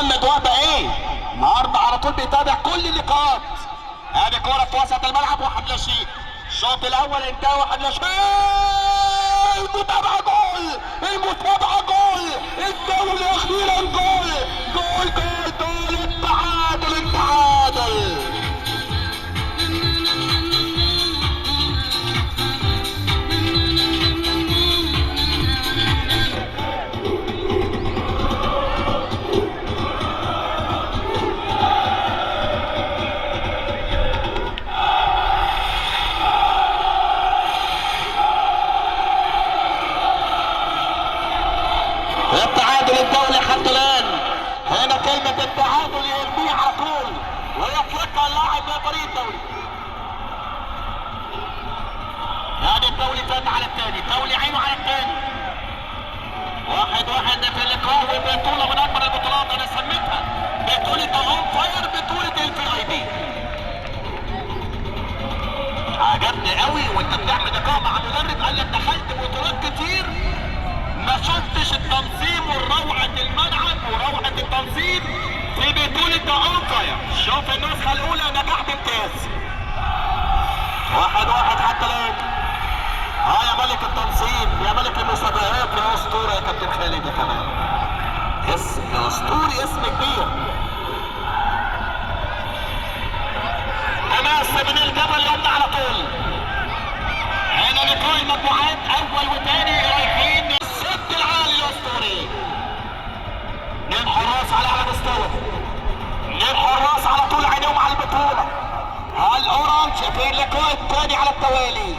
محمد وهبه ايه النهارده على طول بيتابع كل اللقاءات. ادي كورة في وسط الملعب، واحد لا شيء. الشوط الاول انتهى واحد لا شيء. المتابعة جول، المتابعة جول، الدوري اخيرا جول جول جول جول، التعادل التعادل. التعادل الدولي حتى الان. هنا كلمة التعادل يرميه على طول ويطلقها اللاعب من فريق الدولي. هذا الدولي فات على الثاني، الدولي عينه على الثاني. 1-1 في اللقاء، وبطولة من أكبر البطولات أنا سميتها بطولة On Fire، بطولة ال VIP. عجبني قوي وأنت بتعمل لقاء مع مدرب قال لك دخلت بطولات كتير ما شفتش التنظيم وروعة الملعب وروعة التنظيم في بطولة On Fire. شوف النسخة الأولى نجاح بامتياز. 1-1 حتى الآن. يا ملك التنظيم، يا ملك المسابقات، يا أسطورة يا كابتن خالد يا كمان. اسم أسطوري، اسم كبير. تماس من الجبل يمنع على طول. هنا لقاء المجموعات أول وثاني رايحين السد العالي الأسطوري. اثنين حراس على أعلى مستوى، اثنين حراس على طول عينيهم على البطولة. الأورنج في اللقاء الثاني على التوالي،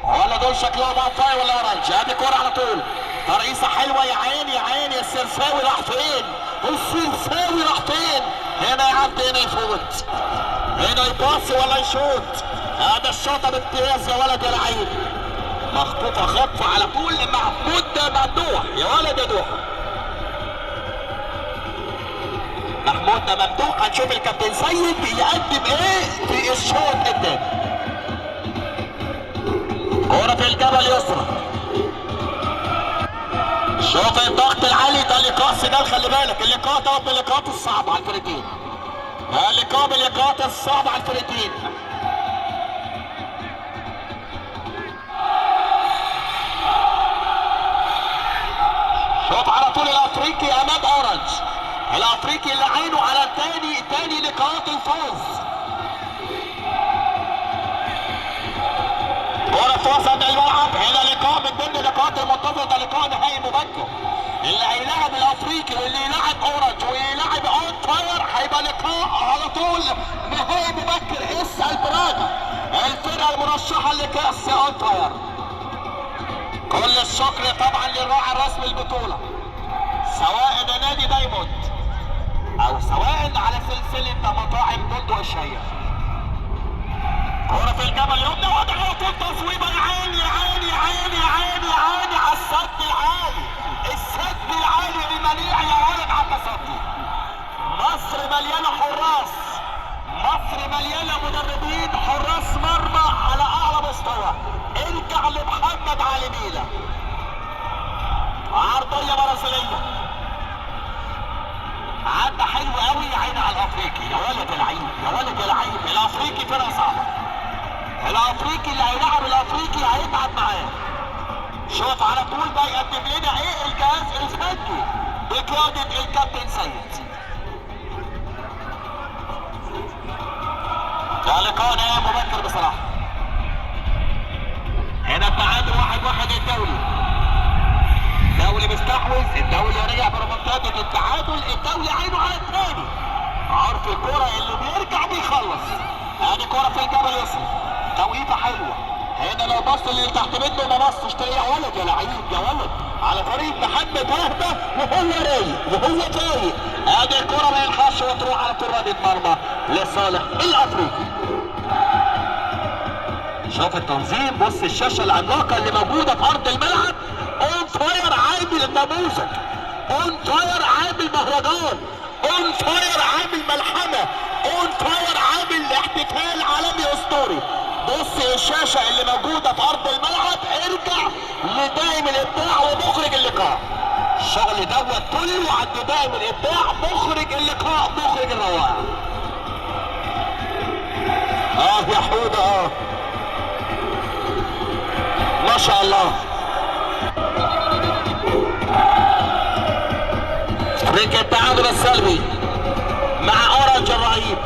ولا دول شكلهم On Fire ولا اورنج؟ ادي كورة على طول، ترقيصه حلوة، يا عيني يا عيني. السرساوي راح فين؟ السرساوي راح فين؟ هنا يعدي، هنا يفوت، هنا يباص ولا يشوط. هذا الشوطه بامتياز يا ولد يا لعيب، مخطوطة خطفه على طول لمحمود ممدوح، يا ولد يا دوحة. محمود ممدوح، هنشوف الكابتن سيد يقدم ايه في الشوط الثاني. كرة في الجبل يسرى. شوف الضغط العالي ده، لقاء سجال، خلي بالك اللقاء ده من اللقاءات الصعبة على الفرقتين. ده لقاء من اللقاءات الصعبة على الفرقتين. شوف على طول الافريقي امام اورنج، الافريقي اللي عينه على تاني لقاءات الفوز. كرة في وسط الملعب، هنا لقاء من ضمن اللقاءات المنتظرة، ده لقاء نهائي مبكر. اللي هيلاعب الافريقي واللي يلاعب اورنج ويلاعب On Fire هيبقى لقاء على طول نهائي مبكر. اسأل براغا الفرقة المرشحة لكأس On Fire. كل الشكر طبعا للراعي الرسمي للبطولة، سواء نادي دايموند او سواء على سلسلة مطاعم دندو الشهيرة. كرة في الجبل يمنى، وضع على طول تصويبة، يا عيني يا عيني يا عيني يا عيني يا عيني على السد العالي، السد العالي المنيع يا ولد على التصدي. مصر مليانة حراس، مصر مليانة مدربين حراس مرمى على أعلى مستوى. ارجع لمحمد علي ميلا. عرضية برازيلية، عدى حلو قوي، يا عيني على الافريقي، يا ولد العيب يا ولد العيب. الافريقي فرقه صعبة، الافريقي اللي هيلعب الافريقي هيتعب معاه. شوف على طول بقى يقدم لنا ايه الجهاز الفني بقيادة الكابتن سيد. ده لقاء نهائي مبكر بصراحة. هنا التعادل 1-1. الدولي، الدولي مستحوذ، الدولي رجع بريمونتادا التعادل، الدولي عينه على الثاني. عارف الكرة اللي بيرجع بيخلص. ادي كرة في الجبل يسرى، توقيفة حلوة. هنا لو بص اللي تحت منه ما بصش، تلاقي يا ولد يا لعيب يا ولد على طريق محمد وهبة وهو رايق وهو فايق. ادي الكرة ما يلحقش وتروح على طول رمية مرمى لصالح الافريقي. شوف التنظيم، بص الشاشة العملاقة اللي موجودة في أرض الملعب. On Fire عامل النموذج، On Fire عامل مهرجان، On Fire عامل ملحمة، On Fire عامل احتفال عالمي اسطوري. بص الشاشة اللي موجودة في أرض الملعب، ارجع لدائم الإبداع ومخرج اللقاء. الشغل دوت كله عند دائم الابداع، مخرج اللقاء، مخرج الروائع. يا حوده، ما شاء الله. افريقيا التعادل السلبي مع اورنج الرهيب.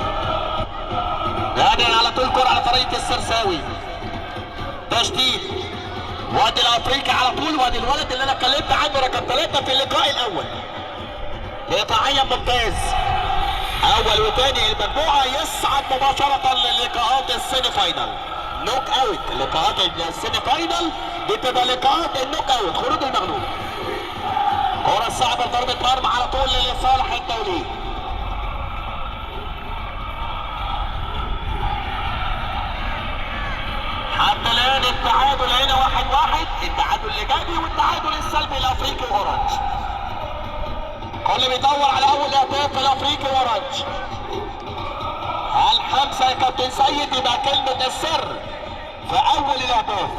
هذه على طول كرة على طريقة السرساوي، تشديد وادي الافريقي على طول. وادي الولد اللي انا اتكلمت عنه رقم 3 في اللقاء الاول، دفاعيا ممتاز. اول وثاني المجموعة يصعد مباشرة للقاءات ال semi final knock out. لقاءات ال semi final بتبقى لقاءات ال knock out، خروج المغلوب. كرة صعبة، ضربة مرمى على طول لصالح الدولي. حتى الآن التعادل هنا 1-1، التعادل الإيجابي والتعادل السلبي الأفريقي وأورنج. كل بيدور على أول أهداف الأفريقي وأورنج. هل حمزة يا كابتن سيد يبقى كلمة السر في أول الأهداف؟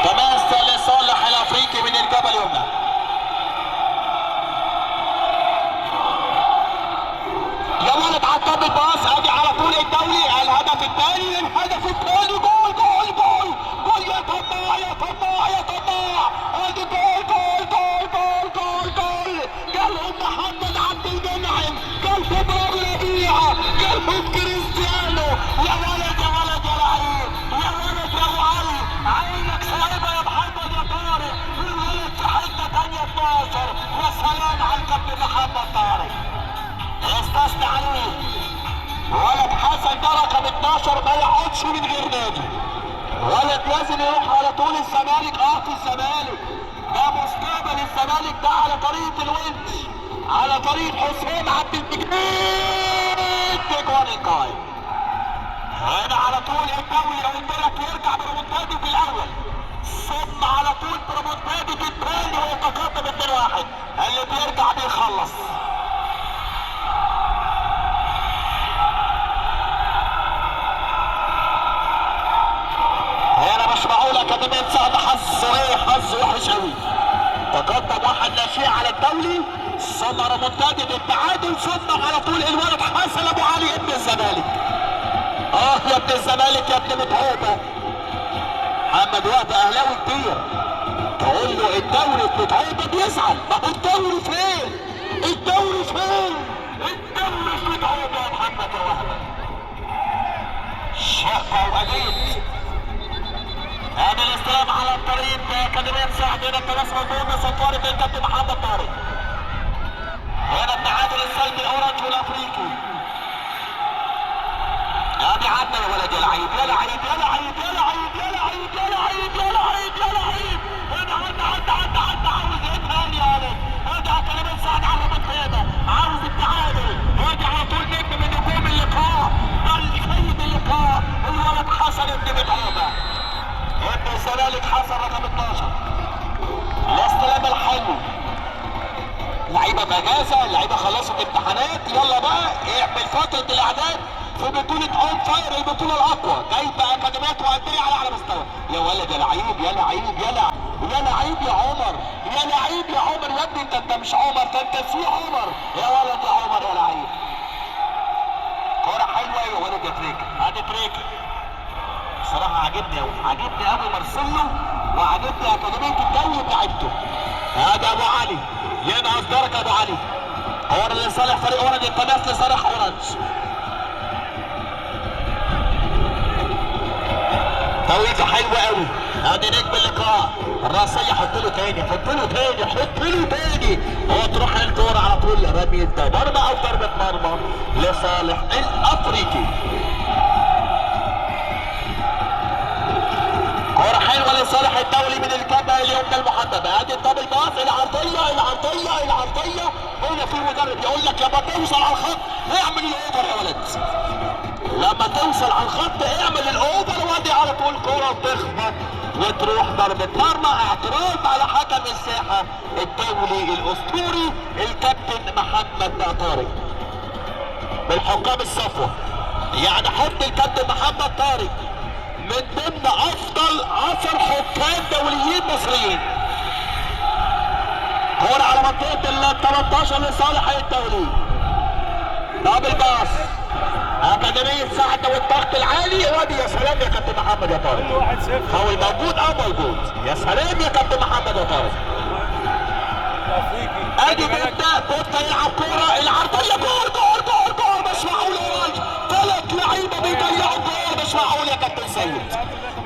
تماس لصالح الأفريقي من الجبل اليمنى. يا ولد عطاب الباص، ادي على طول الدولي، الهدف الثاني، الهدف الثاني، جول جول جول جول، يا طماع يا طماع يا طماع، ادي جول جول جول جول جول جول. جالهم محمد عبد المنعم، جالهم رامي ربيعة، جالهم كريستيانو. يا ولد يا ولد يا لعيب، يا ولد يا ابو علي، عينك صعيبة يا محمد يا طارق. الولد في حتة ثانية 12، يا سلام على الكابتن محمد طارق. استثنى عليه ولد حسن ده رقم 12، ما يقعدش من غير نادي. ولد لازم يروح على طول الزمالك. في الزمالك ده مستقبل الزمالك، ده على طريقه الونش، على طريق حسام عبد المجيد. جوان القائم هنا على طول الدولي، قلت لك يرجع بريمونتادا في الاول، ثم على طول بريمونتادا في الثاني ويتقدم 2-1. اللي بيرجع بيخلص. هنا مش معقولة أكاديمية سعد، حظه ايه، حظه وحش قوي. تقدم 1-0 على الدولي، ثم ريمونتادا بالتعادل، ثم على طول الولد حسن ابو علي ابن الزمالك. يا ابن الزمالك يا ابن متعوبة. محمد وهب اهلاوي كبير، تقول له الدوري في متعوبة بيزعل. ما هو الدوري فين؟ الدوري فين؟ الدوري في متعوبة يا محمد يا وهب. شقة وأجيب. هذا الاستلام على الطريق أكاديمية سعد. هنا التماس موجود بصفارة الكابتن محمد طارق. هنا التعادل السلبي الاورنج والافريقي. ادي عدنا يا ولد، يا لعيب يا لعيب يا لعيب يا لعيب يا لعيب يا لعيب يا لعيب يا لعيب. هنا عدى عدى عدى عدى، عاوز ايه تاني يا ولد؟ ادي أكاديمية سعد على الريمونتادا، عاوز التعادل. وادي على طول نجم من نجوم اللقاء، بل سيد اللقاء، الولد حسن ابن متعوبة، ابن الزمالك حسن رقم 12. الاستلام الحلو، لعيبة باجازه، اللعيبة خلصت امتحانات، يلا بقى اعمل فترة الاعداد في بطوله On Fire، البطولة الاقوى، جايبه اكاديميات وانديه على اعلى مستوى. يا ولد يا لعيب يا لعيب يا لعيب يا لعيب يا عمر، يا لعيب يا عمر، يا ابني انت مش عمر، ده انت في عمر. يا ولد يا عمر يا لعيب. كورة حلوة يا ولد يا تريكه، ادي تريكه. صراحة عاجبني قوي، عاجبني قوي مارسيلو، وعاجبني اكاديمية الدوري بلعبته. هذا ابو علي ينقص درجه ابو علي. كورة لصالح فريق اورنج، التماس لصالح اورنج. توقيفه حلوة قوي، ادي نجم اللقاء الراسية. حط له تاني، حط له تاني، حط له تاني. هو تروح الكورة على طول رمية مرمى او ضربه مرمى لصالح الافريقي. كرة حلوة لصالح الدولي من الجبهة اليمنى المحببة. ادي ال double pass، العرضية العرضية العرضية. هنا في مدرب يقول لك لما توصل على الخط اعمل ال over يا ولد، لما توصل على الخط اعمل ال over. وادي على طول كرة تخبط وتروح ضربة مرمى. اعتراض على حكم الساحة الدولي الاسطوري الكابتن محمد طارق بالحكام الصفوة. يعني حط الكابتن محمد طارق من ضمن افضل 10 حكام دوليين مصريين. كورة على منطقة ال 18 لصالح الدولي. double pass أكاديمية سعد والضغط العالي. وادي يا سلام يا كابتن محمد يا طارق. 1-0. فاول موجود، موجود. يا سلام يا كابتن محمد يا طارق. ادي بيبدا يلعب كورة العرضية، جول جول جول جول. مش معقول يا راجل، 3 لعيبة بيضيعوا الجول. مش معقول يا كابتن سيد،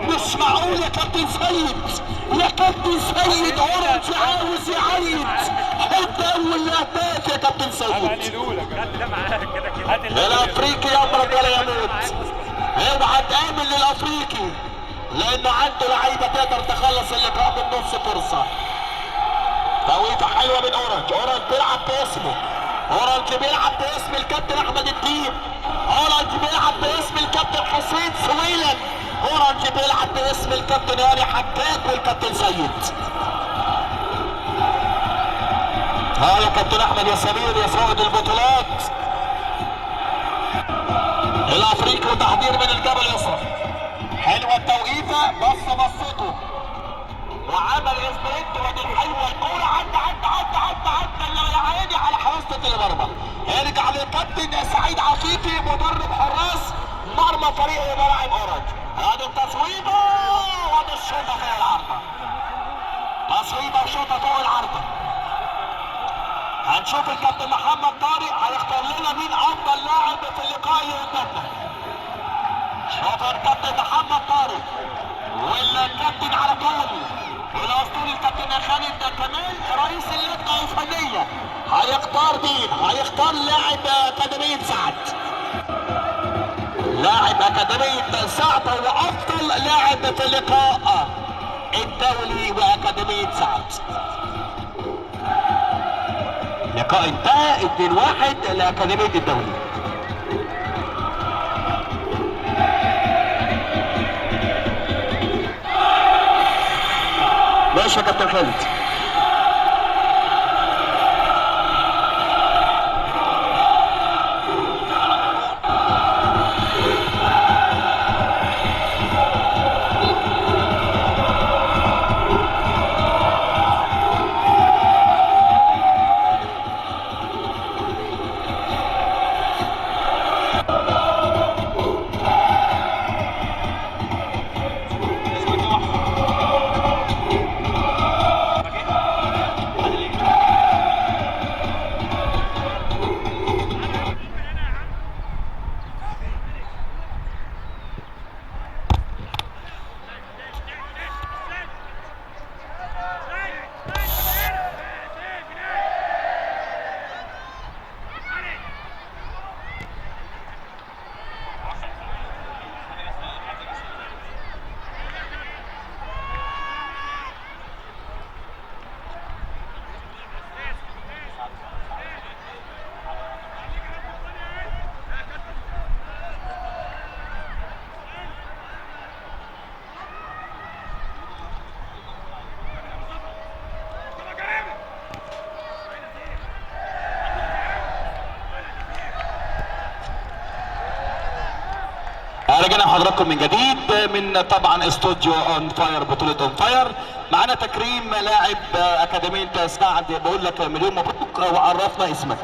مش معقول يا كابتن سيد، يا كابتن سيد. اورنج عاوز يعيد، حط اول اهداف يا كابتن سيد. الافريقي يمرض ولا يموت. اوعى تامن للافريقي لانه عنده لعيبة تقدر تخلص اللقاء من نص فرصة. توقيفه حلوة من اورنج. اورنج بيلعب باسمه، اورنج بيلعب باسم الكابتن احمد الدين، اورنج بيلعب باسم الكابتن حسين سويلم، اورنج بيلعب باسم الكابتن هاني حكاك والكابتن سيد. ها يا كابتن احمد يا سمير يا سائد البطولات. الافريقي وتحضير من الجبل يسرى. حلوة التوقيفه، بص بصته وعمل sprint. وادي الحلوة الكورة عدى عدى عدى عدى عدى يا عيني على حراسة المرمى. ارجع للكابتن سعيد عفيفي مدرب حراس مرمى فريق ملاعب اورنج. ادي التصويبه وادي الشوطه فوق العارضة. تصويبه وشوطه فوق العارضة. هنشوف الكابتن محمد طارق هيختار لنا مين افضل لاعب في اللقاء اللي قدامنا. شوف الكابتن محمد طارق والكابتن على طول والاسطوري الكابتن خالد كمال رئيس اللجنة الفنية. هيختار مين؟ هيختار لاعب اكاديمية سعد. لاعب اكاديمية سعد هو افضل لاعب في اللقاء الدولي واكاديميه سعد. لقاء انتهى 2-1 لاكاديميه الدولي. ماشي يا كابتن خالد. رجعنا حضراتكم من جديد من طبعا استوديو On Fire، بطولة On Fire. معانا تكريم لاعب اكاديمية سعد. بقول لك مليون مبروك، وعرفنا اسمك.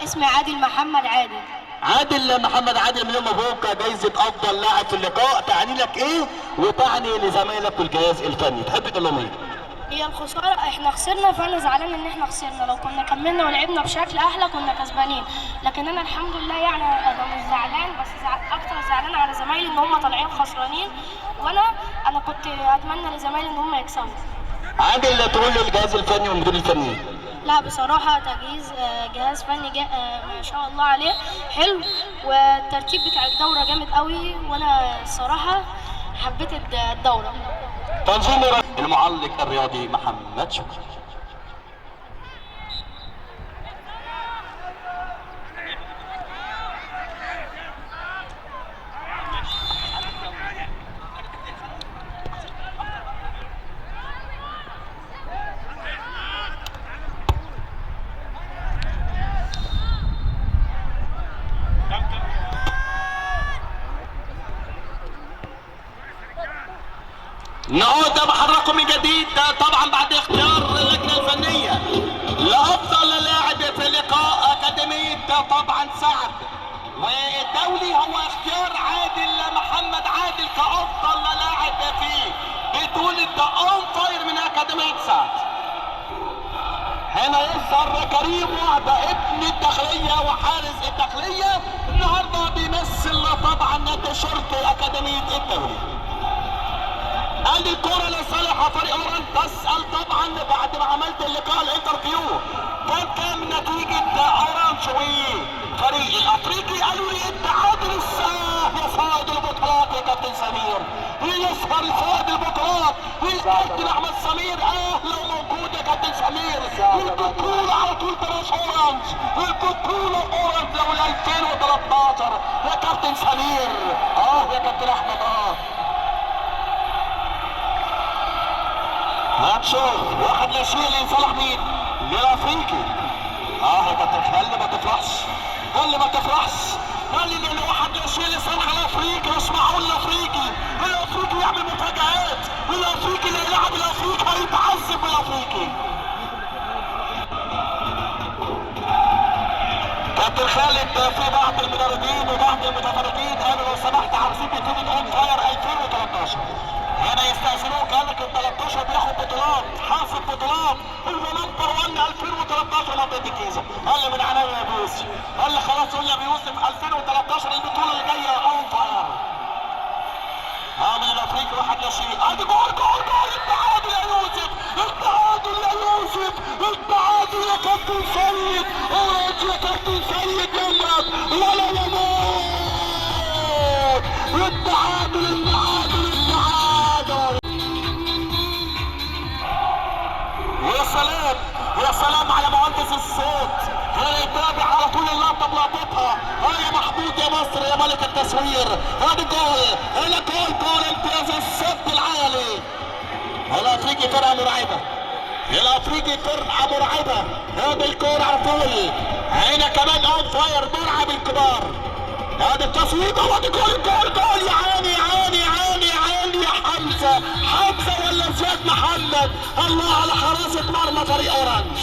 اسمي عادل محمد عادل. عادل محمد عادل، مليون مبروك جايزة افضل لاعب في اللقاء. تعني لك ايه وتعني لزمايلك والجهاز الفني؟ تحب تقول لهم ايه؟ هي الخسارة، احنا خسرنا فانا زعلان ان احنا خسرنا. لو كنا كملنا ولعبنا بشكل احلى كنا كسبانين، لكن انا الحمد لله يعني انا مش زعلان، بس اكتر زعلان على زمايلي ان هم طالعين خسرانين، وانا كنت اتمنى لزمايلي ان هم يكسبوا. عادل، تقول للجهاز الفني والمدير الفني؟ لا بصراحة تجهيز جهاز فني ما شاء الله عليه حلو، والترتيب بتاع الدورة جامد قوي، وانا الصراحة حبيت الدورة. تنظيم المعلق الرياضي محمد شكري. نعود بحضراتكم من جديد طبعا بعد اختيار اللجنة الفنية لافضل لاعب في لقاء اكاديمية طبعا سعد والدولي، هو اختيار عادل محمد عادل كافضل لاعب في بطوله On Fire من اكاديمية سعد. هنا يظهر كريم وهبه ابن الداخلية وحارس الداخلية، النهارده بيمثل طبعا تيشيرت اكاديمية الدولي. قال الكرة لصالح فريق اورنج. تسأل طبعا بعد ما عملت اللقاء ال interview كان كام نتيجة اورنج وفريق الافريقي؟ قالوا لي التعادل الساهر فائد البطولات يا كابتن سمير، ويظهر فائد البطولات والكابتن احمد سمير اهلا وموجود يا كابتن سمير، والبطولة على طول بلاش اورنج، والبطولة اورنج لو 2013 يا كابتن سمير. يا كابتن احمد. هنشوف 1-0 لصالح مين؟ للافريقي. يا كابتن خلي ما تفرحش، خلي ما تفرحش، خلي ان 1-0 لصالح الافريقي. مش معقول الافريقي، الافريقي يعمل مفاجآت، الافريقي اللي يلعب الافريقي هيتعذب بالافريقي. كابتن خالد في بعض المدربين وبعض المتفرجين قالوا لو سمحت عاوزين بطولة On Fire 2013. هنا يستأذنوك، قال لك ال 13 بياخد بطولات، حاصد بطولات، هو number 1 2013 منطقة الجيزة. قال لي من عينيا يا ابو يوسف، قال لي خلاص قول يا ابو يوسف 2013 البطولة اللي جاية On Fire. من الافريقي 1-0. ادي جول جول جول، التعادل يا يوسف، التعادل يا يوسف، التعادل يا كابتن سيد، اورنج يا كابتن سيد يمرض ولا يموت. التعادل التعادل التعادل. يا سلام يا سلام على مهندس الصوت، هنا يتابع على طول اللقطة بلقطتها. يا محمود يا مصر يا ملك التصوير. ادي جول، هنا جول جول، امتياز الصوت العالي. الافريقي فرقه مرعبة، الافريقي فرقه مرعبة. هذه الكورة على طول، هنا كمان On Fire مرعب الكبار. هذا التصويب، وادي جول جول جول. يا عيني يا عيني يا عيني يا عيني يا حمزة، حمزة ولا زياد محمد. الله على حراسة مرمى فريق اورنج.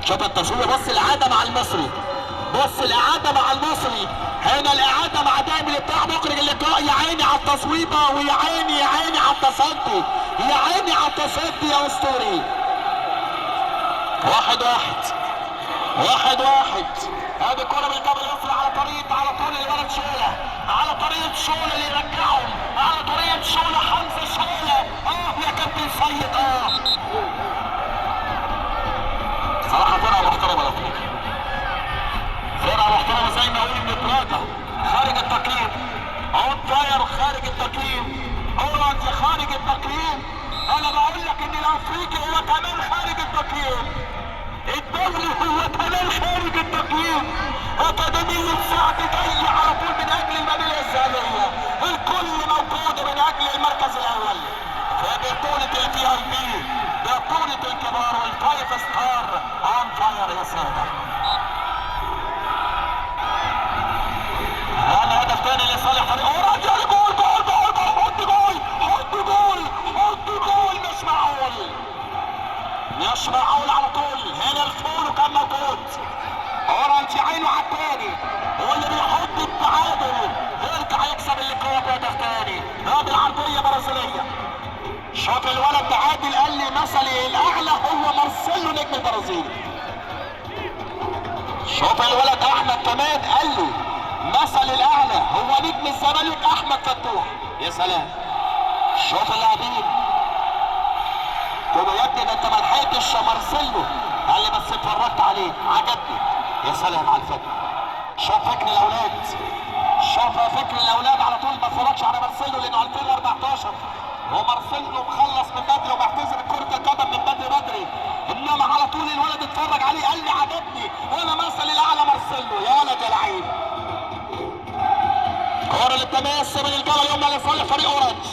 شوف التصويب، بص الاعادة مع المصري، بص الاعادة مع المصري، هنا الاعادة مع دايما بتاع مخرج اللقاء. يا عيني على التصويبه، ويا عيني يا عيني على التصدي، يا عيني على التصدي يا اسطوري. 1-1 1-1. هذه كرة بالجبل اليسرى على طريقة، على طول الولد شولة، على طريقة شولة اللي يرجعهم، على طريقة شولة، حمزة شولة. يا كابتن سيد. صراحة فرقة محترمة الافريقي، فرقة محترمة زي ما اقول بنتراجع خارج التقييم. On Fire خارج التقييم، اورنج خارج التقييم. انا بقول لك ان الافريقي هو كمان خارج التقييم، الدوري هو كمان خارج التقييم. اكاديمية سعد جاي على طول من اجل الميدالية الذهبية، الكل موجود من اجل المركز الاول في بطولة ال VIP، بطولة الكبار وال five star On Fire يا سادة. هذا هدف ثاني لصالح فريق اورنج. جول جول جول جول، حط جول حط جول حط جول. مش معقول، مش معقول على طول. هنا الفول كان موجود، اورنج عينه على الثاني، هو اللي بيحط التعادل، يرجع يكسب اللقاء بهدف ثاني. هذه العرضية برازيليه. شوف الولد عادل قال لي مثلي الاعلى هو مارسيلو نجم البرازيل. شوف الولد احمد كمان قال لي مثل الاعلى هو نجم الزمالك احمد فتوح. يا سلام، شوف اللاعبين كده يا ابني، ده انت ما لحقتش مارسيلو. قال لي بس اتفرجت عليه عجبني. يا سلام على الفكر، شوف فكر الاولاد، شوف فكر الاولاد على طول. ما اتفرجش على مارسيلو لانه 2014 ومارسيلو مخلص من بدري ومعتزل كرة القدم من بدري بدري، انما على طول الولد اتفرج عليه قال لي عجبني، وانا مثل الاعلى مارسيلو. يا ولد يا لعيب. كرة للتماس من الجبل اليمنى لصالح فريق اورنج.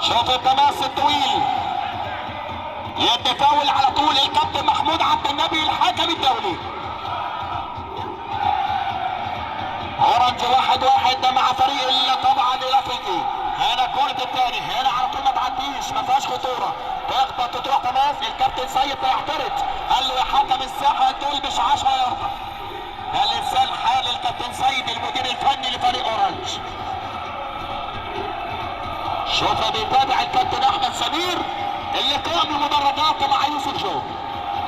شوف التماس الطويل، يدي فاول على طول الكابتن محمود عبد النبي الحكم الدولي. اورنج 1-1 مع فريق طبعا الكابتن سيد بيعترض، قال له يا حكم الساحة دول مش 10 ياردة. ده لسان حال الكابتن سيد المدير الفني لفريق اورنج. شوف بيتابع الكابتن احمد سمير اللقاء من المدرجات مع يوسف جو.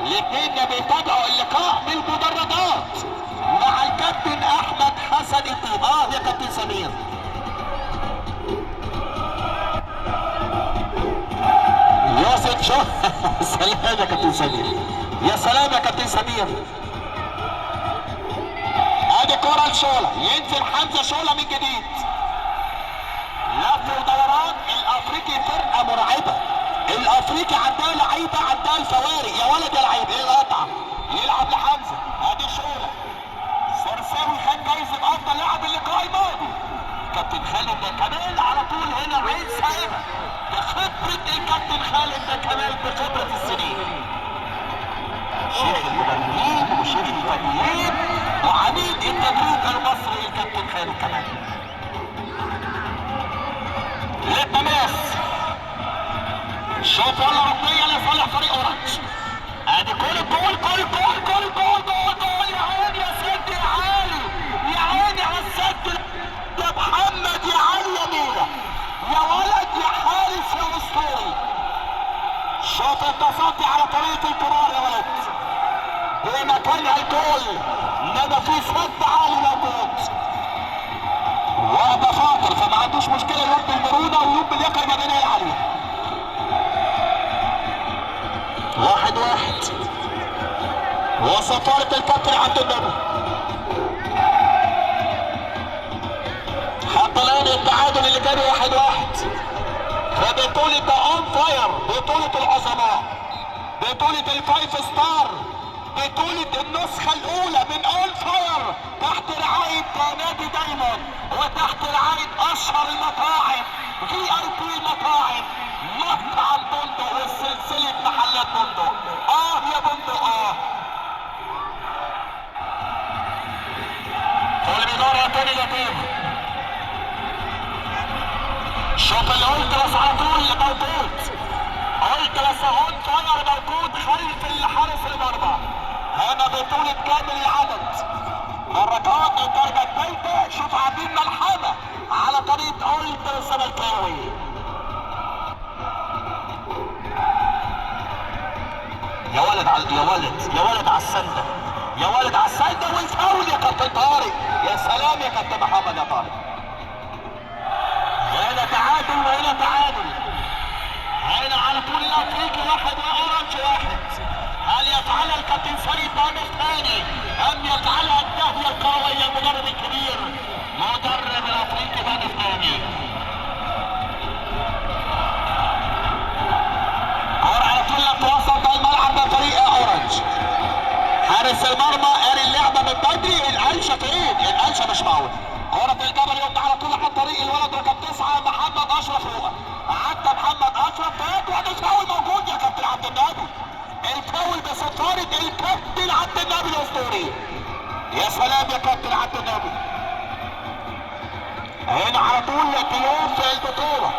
الاثنين بيتابعوا اللقاء من المدرجات مع الكابتن احمد حسن الطيب. يا كابتن سمير. يوسف جو سلام يا كابتن سمير، يا سلام يا كابتن سمير. ادي كرة لشولة، ينزل حمزة شولة من جديد. لف ودوران. الافريقي فرقة مرعبة، الافريقي عندها لعيبة، عندها الفوارق. يا ولد يا لعيب، ايه القطعة؟ يلعب لحمزة. ادي شولة. سرساوي خد جايزة افضل لاعب اللقاء الماضي. كابتن خالد كمال على طول هنا عين سائبة بخبرة الكابتن خالد كمال، بخبرة السنين. شيخ المدربين وشيخ الفنيين وعميد التدريب المصري الكابتن خالد كمال. للتماس. شوف ولا ركنيه لصالح فريق اورنج. ادي جول جول جول جول جول جول جول جول. يا عيني يا سد، يا عالي، يا عيني على السد يا محمد، يا علي يا مينا، يا ولد يا حارس يا اسطوري. شوف التصدي على طريقه الكبار يا ولد، بمكانها الجول، انما في سد عالي موجود. وهبه خاطر، فما عندوش مشكلة يرد بالبروده ويرد باللياقه البدنية العالية. 1-1. وصفارة الكابتن عبد النبي. حتى الان التعادل اللي كان 1-1. فبطولة On Fire، بطولة العظماء، بطولة ال five star، بطولة النسخة الأولى من On Fire تحت رعاية نادي دايموند وتحت رعاية أشهر المطاعم VIP المطاعم، مطعم بندق وسلسلة محلات بندق. يا بندق. كل بيدور يا تاني يا تاني. شوف الالتراس على طول موجود، التراس On Fire موجود خلف الحارس المرمى. هنا بطولة كامل العدد، درجات الدرجة الثالثة. شوف عاملين ملحمة على طريقة التراس الزملكاوي. يا ولد على، يا ولد، يا ولد على السندة، يا ولد على السندة، والفاول يا كابتن طارق. يا سلام يا كابتن محمد يا طارق. هنا تعادل وهنا تعادل. هنا على طول الافريقي 1 واورنج 1. هل يفعلها الكابتن سيد بهدف ثاني ام يفعلها الداهية الكروية المدرب الكبير مدرب الافريقي بهدف ثاني؟ كرة على طول لتوصل الملعب من فريق اورنج. حارس المرمى قاري اللعبة من بدري. القلشة فين؟ القلشة مش معقول. كرة الجبل يبدا على طول عن طريق الولد رقم 9 محمد اشرف. هو عدى محمد اشرف فات، وادي الفاول موجود يا كابتن عبد النبي. الفاول بصفارة الكابتن عبد النبي الاسطوري. يا سلام يا كابتن عبد النبي. هنا على طول ضيوف البطولة.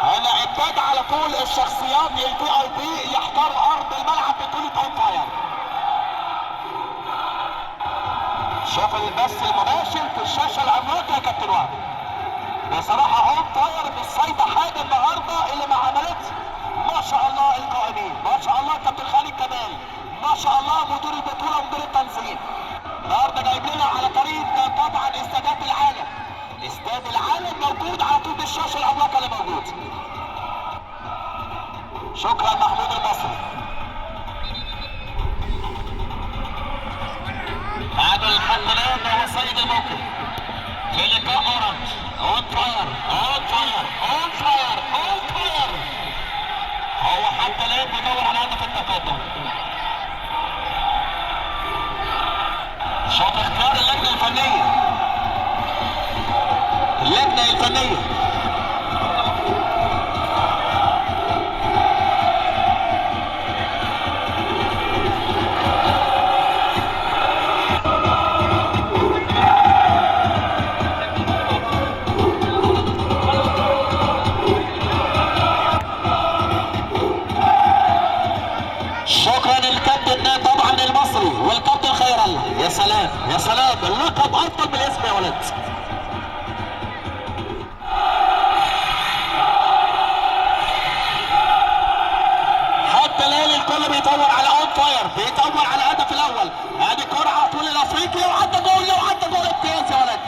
هنا ابتدى على طول الشخصيات ال VIP يحضروا ارض الملعب بطولة On Fire. شوف البث المباشر في الشاشة العملاقة يا كابتن وهبي. بصراحة On Fire مش سايبه حاجة النهارده اللي ما عملتش. ما شاء الله القائمين، ما شاء الله كابتن خالد كمال، ما شاء الله مدير البطولة ومدير التنظيم. النهارده جايب لنا على طريقه طبعا استادات العالم. استاد العالم موجود على طول بالشاشة العملاقة اللي موجود. شكرا محمود المصري. تعادل حتى الان هو سيد الموقف في لقاء اورنج. On Fire، On Fire، On Fire، On Fire. هو حتى الان بيدور على هدف التقدم. شوف اختيار اللجنة الفنية، اللجنة الفنية. يا سلام، اللقب افضل من الاسم يا ولد. حتى الان الكل بيدور على اون فاير، بيدور على الهدف الاول. ادي كرة على طول الافريقي وعدى جول، وعدى جول، امتياز يا ولد،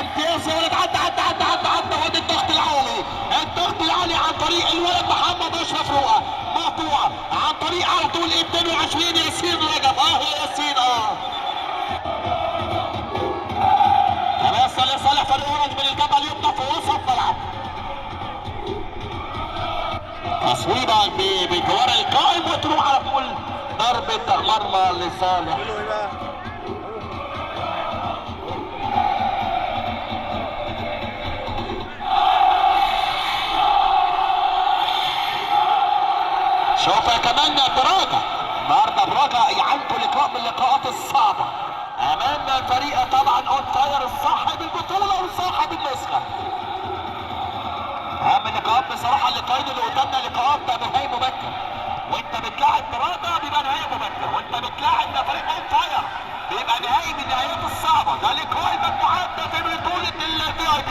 امتياز يا ولد، عدى عدى عدى عدى عدى. وادي الضغط العالي، الضغط العالي عن طريق الولد محمد اشرف رؤى، مقطوعة عن طريق على طول 22 ياسين رجب. يا ياسين، خلاص لصالح فريق اورنج من الجبهة اليمنى في وسط ملعب. تصويبه بجوار القائم وتروح على طول ضربة مرمى لصالح. شوف كمان براجة النهارده، براجة عنده لقاء من اللقاءات الصعبة امام الفريق طبعا اون فاير صاحب البطولة وصاحب النسخة. اهم اللقاءات بصراحة اللقاءين اللي قدامنا لقاءات نهائي مبكر، وانت بتلاعب براجة بيبقى نهائي مبكر، وانت بتلاعب فريق اون فاير بيبقى نهائي من النهائيات الصعبة. ده لقاء المجموعات ده في بطولة ال VIP،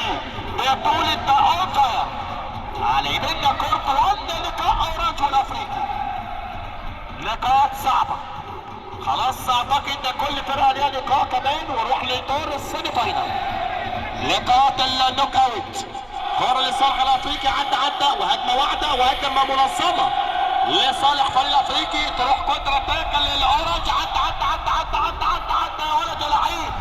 بطولة اون فاير. على يميننا court 1 لقاء اورنج والافريقي، لقاءات صعبة. خلاص اعتقد ان كل فرقة ليها لقاء كمان، ونروح لدور ال semi final، لقاءات ال knock out. كرة لصالح الافريقي، عدى عدى، وهجمة واحدة وهجمة منظمة لصالح فريق الافريقي، تروح counter attack للاورنج، عدى عدى عدى عدى عدى عدى عدى يا ولد يا لعيب.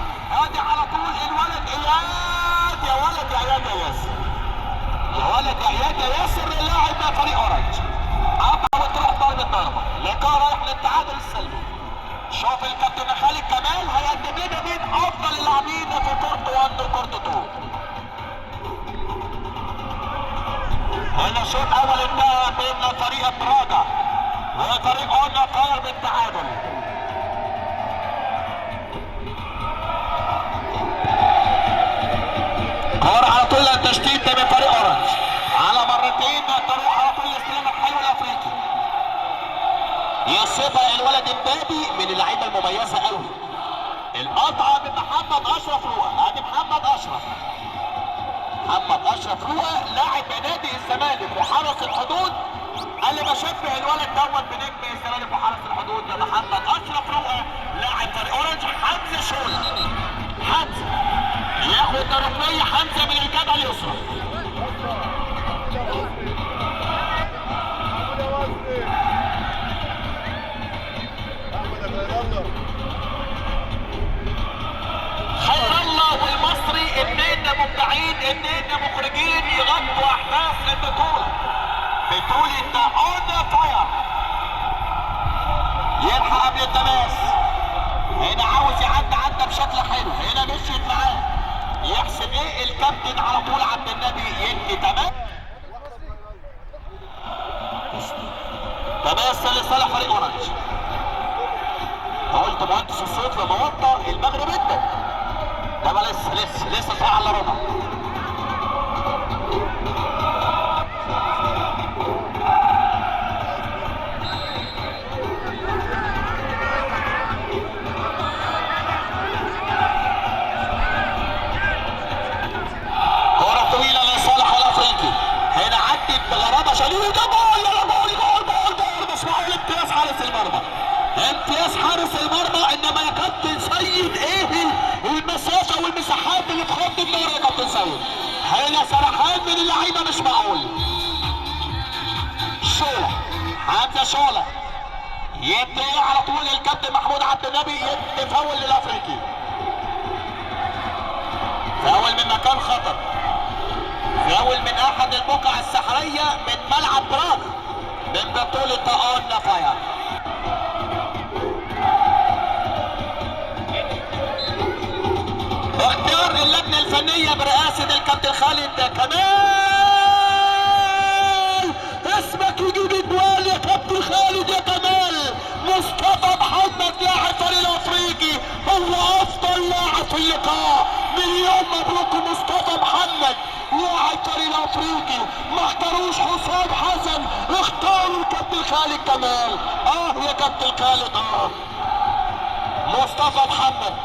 ادي على طول الولد اياد، يا ولد يا اياد يا ياسر، يا ولد يا اياد يا ياسر، لاعب فريق اورنج. قطع وتروح ضربة ضربة، لقاء رايح للتعادل السلبي. شوف الكابتن خالد كمال هيقدم لنا مين افضل اللاعبين في court 1 و court 2. هنا شوط اول انتهى بين فريق براجا وفريق اون فاير بالتعادل. كورة على طول التشتيت من فريق اورنج على مرتين، تروح على طول الاستلام الحلو الافريقي، يسيبها الولد امبابي من اللعيبة المميزة قوي. القطعة من محمد اشرف رؤى، ادي محمد اشرف، محمد اشرف رؤى لاعب نادي الزمالك وحرس الحدود. قال بشبه الولد دوت بنجم الزمالك وحرس الحدود محمد اشرف رؤى لاعب فريق اورنج. حمزة شوله، حمزة ياخد ركنيه، حمزة من الجبهة اليسرى. خير الله والمصري اثنين مبدعين، اثنين مخرجين يغطوا احداث البطولة، بطوله اون فاير. يلحق قبل التماس، هنا عاوز يعدي، عدى بشكل حلو، هنا مشيت معاه، يحسب ايه الكابتن على طول عبد النبي يدي تمام. تماس لصالح فريق اورنج. قلت مهندس الصوت لما وطى المغرب ادى، ده لسه لسه لسه ساعة الا ربع. كرة طويلة لصالح الافريقي، هنا عدت بغرابة شديدة، جول جول جول جول جول، مش معقول، امتياز حارس المرمى، امتياز حارس المرمى. انما يا كابتن سيد ايه المسافة والمساحات اللي في خط النار يا كابتن سيد. هنا سرحان من اللعيبة مش معقول. شولة، حمزة شولة يدي على طول الكابتن محمود عبد النبي، يدي فاول للافريقي، فاول من مكان خطر، فاول من احد البقع السحرية من ملعب براغ من بطولة اون فاير. اختيار اللجنة الفنية برئاسة الكابتن خالد كمال، اسمك يجيب اجوال يا كابتن خالد يا كمال. مصطفى محمد لاعب فريق الافريقي هو افضل لاعب في اللقاء، مليون مبروك مصطفى محمد لاعب فريق الافريقي. ما اختاروش حسام حسن، اختاروا الكابتن خالد كمال. يا كابتن خالد، مصطفى محمد.